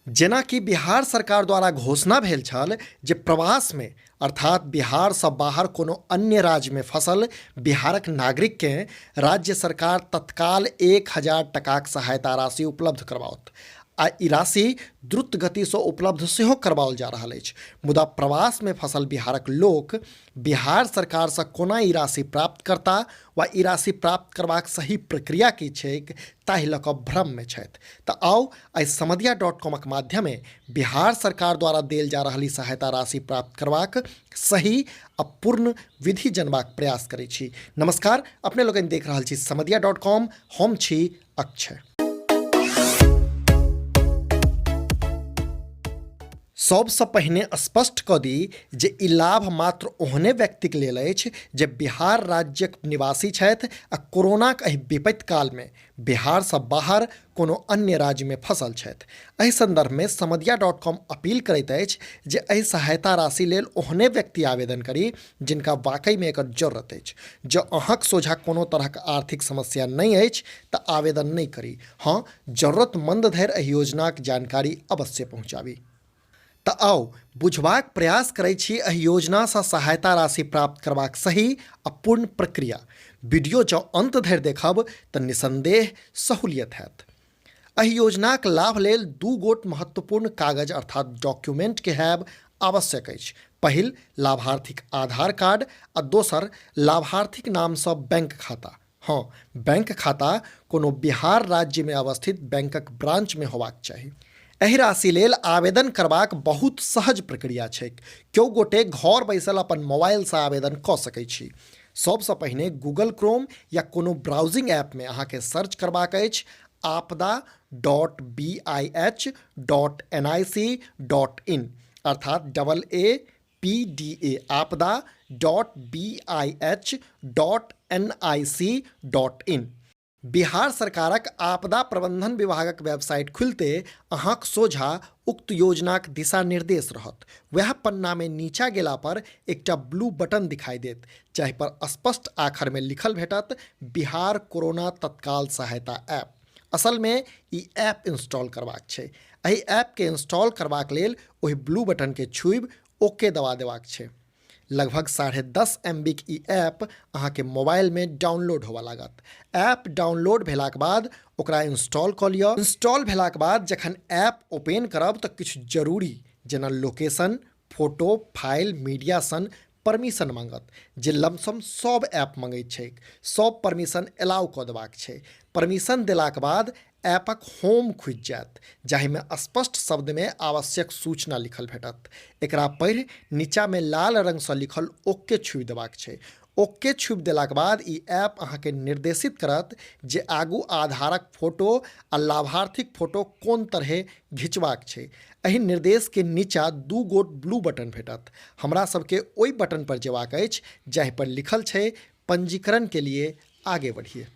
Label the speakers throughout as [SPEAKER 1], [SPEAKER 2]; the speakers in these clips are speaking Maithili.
[SPEAKER 1] जेनाकि बिहार सरकार द्वारा घोषणा भेल छल जे प्रवासमे अर्थात बिहारसँ बाहर कोनो अन्य राज्यमे फसल बिहारक नागरिककेँ राज्य सरकार तत्काल 1000 टकाक सहायता राशि उपलब्ध करबाओत आ ई राशि द्रुत गतिसँ उपलब्ध सेहो करबाओल जा रहल अछि। मुदा प्रवासमे फसल बिहारक लोक बिहार सरकारसँ कोना ई राशि प्राप्त करता वा ई राशि प्राप्त करबाक सही प्रक्रिया की छैक ताहि लऽ कऽ भ्रममे छथि। तऽ आउ एहि समदिया डॉट कॉमक माध्यमे बिहार सरकार द्वारा देल जा रहल ई सहायता राशि प्राप्त करबाक सही आ पूर्ण विधि जनबाक प्रयास करै छी। नमस्कार, अपने लोकनि देख रहल छी समदिया डॉट कॉम, हम छी अक्षय। सबसँ पहिने स्पष्ट कऽ दी जे ई लाभ मात्र ओहने व्यक्तिक लेल अछि जे बिहार राज्यक निवासी छथि आ कोरोनाक एहि विपत्ति कालमे बिहारसँ बाहर कोनो अन्य राज्यमे फँसल छथि। एहि सन्दर्भमे समदिया डॉट कॉम अपील करैत अछि जे एहि सहायता राशि लेल ओहने व्यक्ति आवेदन करी जिनका वाकईमे एकर जरूरत अछि। जँ अहाँक सोझाँ कोनो तरहक आर्थिक समस्या नहि अछि तऽ आवेदन नहि करी। हँ, जरूरतमंद धरि एहि योजनाक जानकारी अवश्य पहुँचाबी। तऽ आउ बुझबाक प्रयास करै छी एहि योजनासँ सहायता राशि प्राप्त करबाक सही आ पूर्ण प्रक्रिया। वीडियो जँ अंत धरि देखब तऽ निसंदेह सहूलियत हैत। एहि योजनाक लाभ लेल दू गोट महत्वपूर्ण कागज अर्थात डॉक्यूमेंट के हैब आवश्यक अछि। पहिल लाभार्थीक आधार कार्ड आ दोसर लाभार्थीक नामसँ बैंक खाता। हँ, बैंक खाता कोनो बिहार राज्यमे अवस्थित बैंकक ब्रांचमे होबाक चाही। एहि राशि लेल आवेदन करबाक बहुत सहज प्रक्रिया छैक। केओ गोटे घर बैसल अपन मोबाइलसँ आवेदन कऽ सकैत छी। सबसँ पहिने गूगल क्रोम या कोनो ब्राउजिंग ऐपमे अहाँके सर्च करबाक अछि Aapda dot B I H dot N I C dot in अर्थात double A P D A Aapda dot B I H dot N I C dot in. Bihar सरकारक आपदा प्रबंधन विभागक वेबसाइट खुलिते अहाँक सोझा उक्त योजनाक दिशा निर्देश रहत। वएह पन्नामे नीचा गेला पर एकटा ब्लू बटन दिखाई देत जाहि पर स्पष्ट आखरमे लिखल भेटत बिहार कोरोना तत्काल सहायता ऐप। असलमे ई ऐप इंस्टॉल करबाक छै। एहि ऐपके इंस्टॉल करबाक लेल ओहि ब्लू बटनके छूबि ओके दबा देबाक छै। लगभग 10.5 एम बी के ई ऐप अहाँके मोबाइलमे डाउनलोड होबऽ लागत। ऐप डाउनलोड भेलाक बाद ओकरा इंस्टॉल कऽ लिअ। इंस्टॉल भेलाक बाद जखन ऐप ओपन करब तऽ किछु जरूरी जेना लोकेशन, फोटो, फाइल, मीडिया सन परमिशन मांगत जे लमसम सब ऐप मंगैत छैक। सब परमिशन अलाउ कऽ देबाक छै। परमिशन देलाक बाद ऐपक होम खुजि जायत जाहिमे स्पष्ट शब्दमे आवश्यक सूचना लिखल भेटत। एकरा पढ़ि नीचामे लाल रंगसँ लिखल ओके छूबि देबाक छै। ओके छूबि देलाक बाद ई ऐप अहाँके निर्देशित करत जे आगू आधारक फोटो आ लाभार्थीक फोटो कोन तरहे घिचबाक छै। एहि निर्देशके नीचा दू गोट ब्लू बटन भेटत। हमरा सबके ओहि बटन पर जेबाक अछि जाहि पर लिखल छै पंजीकरण के लिए आगे बढ़िए।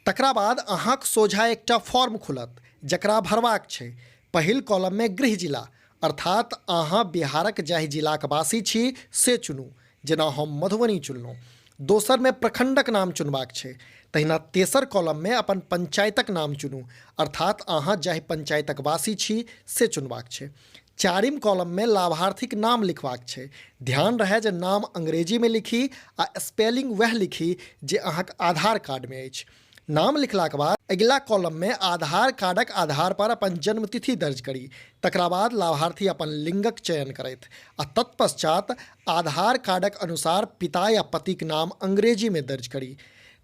[SPEAKER 1] तकरा बाद अहाँक सोझा एकटा फॉर्म खुलत जकरा भरबाक छै। पहिल कॉलममे गृह जिला अर्थात अहाँ बिहारक जाहि जिलाक वासी छी से चुनू, जेना हम मधुबनी चुनलहुँ। दोसरमे प्रखंडक नाम चुनबाक छै। तहिना तेसर कॉलममे अपन पंचायतक नाम चुनू अर्थात अहाँ जाहि पंचायतक वासी छी से चुनबाक छै। चारिम कॉलममे लाभार्थीक नाम लिखबाक छै। ध्यान रहए जे नाम अंग्रेजीमे लिखी आ स्पेलिंग वएह लिखी जे अहाँक आधार कार्डमे अछि। नाम लिखलाक बाद अगिला कॉलममे आधार कार्डक आधार पर अपन जन्मतिथि दर्ज करी। तकरा बाद लाभार्थी अपन लिंगक चयन करथि आ तत्पश्चात आधार कार्डक अनुसार पिता या पतिक नाम अंग्रेजीमे दर्ज करी।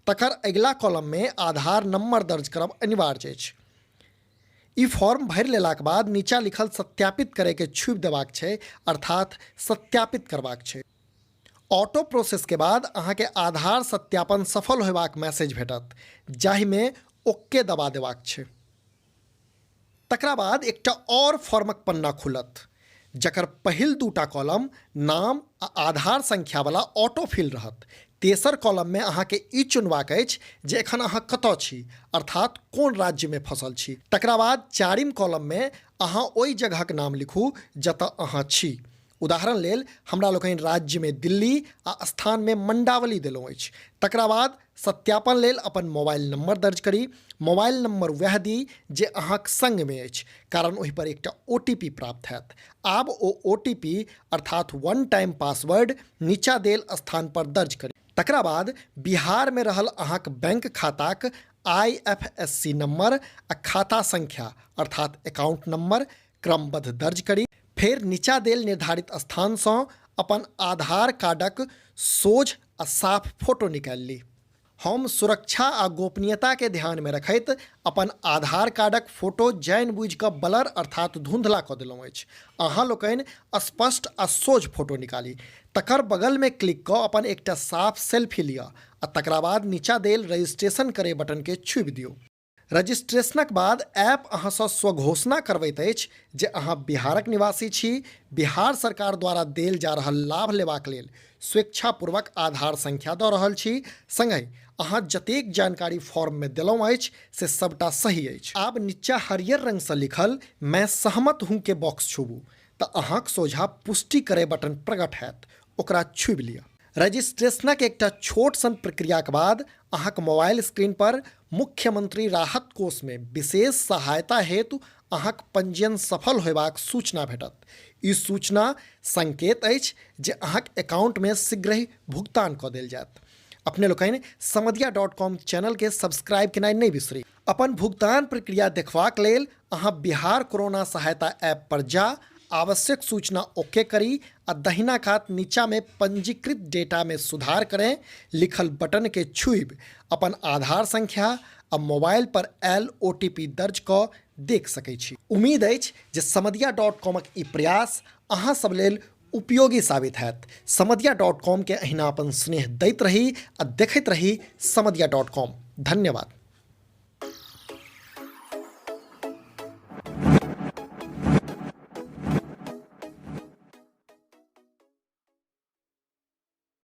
[SPEAKER 1] तकर अगिला कॉलममे आधार नंबर दर्ज करब अनिवार्य अछि। ई फॉर्म भरि लेलाक बाद नीचा लिखल सत्यापित करैके छूबि देबाक छै अर्थात सत्यापित करबाक छै। ऑटो प्रोसेस के बाद अहाँके आधार सत्यापन सफल होयबाक मैसेज भेटत जाहिमे ओके दबा देबाक छै। तकरा बाद एकटा और फॉर्मक पन्ना खुलत जकर पहिल दूटा कॉलम नाम आ आधार संख्या वाला ऑटो फिल रहत। तेसर कॉलममे अहाँके ई चुनबाक अछि जे एखन अहाँ कतऽ छी अर्थात कोन राज्यमे फँसल छी। तकरा बाद चारिम कॉलममे अहाँ ओहि जगहक नाम लिखू जतऽ अहाँ छी। उदाहरण लेल हमरा लोकनि राज्यमे दिल्ली आ स्थानमे मंडावली देलहुँ अछि। तकरा बाद सत्यापन लेल अपन मोबाइल नंबर दर्ज करी। मोबाइल नंबर वएह दी जे अहाँक संगमे अछि, कारण ओहि पर एकटा ओ टी पी प्राप्त हैत। आब ओ ओ टी पी अर्थात वन टाइम पासवर्ड नीचा देल स्थान पर दर्ज करी। तकरा बाद बिहारमे रहल अहाँक बैंक खाताक I F S C number आ खाता संख्या अर्थात अकाउंट नंबर क्रमबद्ध दर्ज करी। फेर नीचा देल निर्धारित स्थानसँ अपन आधार कार्डक सोझ आ साफ फोटो निकालि ली। हम सुरक्षा आ गोपनीयताके ध्यानमे रखैत अपन आधार कार्डक फोटो जानि बुझि कऽ ब्लर अर्थात धुंधला कऽ देलहुँ अछि। अहाँ लोकनि स्पष्ट आ सोझ फोटो निकाली। तकर बगलमे क्लिक कऽ अपन एकटा साफ सेल्फी लिअ आ तकरा बाद नीचा देल रजिस्ट्रेशन करे बटनके छूबि दियौ। रजिस्ट्रेशनक बाद ऐप अहाँसँ स्वघोषणा करबैत अछि जे अहाँ बिहारक निवासी छी, बिहार सरकार द्वारा देल जा रहल लाभ लेबाक लेल स्वेच्छापूर्वक आधार संख्या दऽ रहल छी, संगहि अहाँ जतेक जानकारी फॉर्ममे देलहुँ अछि से सबटा सही अछि। आब नीचा हरियर रंगसँ लिखल मैं सहमत हूँ के बॉक्स छूबू तऽ अहाँक सोझाँ पुष्टि करय बटन प्रकट हैत, ओकरा छूबि लिअ। रजिस्ट्रेशनक एकटा छोट सन प्रक्रियाक बाद अहाँक मोबाइल स्क्रीन पर मुख्यमंत्री राहत कोषमे विशेष सहायता हेतु अहाँक पंजीयन सफल होयबाक सूचना भेटत। ई सूचना संकेत अछि जे अहाँक अकाउंटमे शीघ्रहि भुगतान कऽ देल जायत। अपने लोकनि समदिया डॉट कॉम चैनलके सब्सक्राइब केनाइ नहि बिसरी। अपन भुगतान प्रक्रिया देखबाक लेल अहाँ बिहार कोरोना सहायता ऐप पर जा आवश्यक सूचना ओके करी आ दहिना कात नीचा में पंजीकृत डेटा में सुधार करें लिखल बटन के छूबि अपन आधार संख्या आ मोबाइल पर आयल ओ टी पी दर्ज कऽ देख सकै छी। उम्मीद अछि जे समदिया डॉट कॉमक ई प्रयास अहाँ सब लेल उपयोगी साबित हैत। समदिया डॉट कॉम के अहिना अपन स्नेह दैत रही आ देखैत रही समदिया डॉट कॉम। धन्यवाद।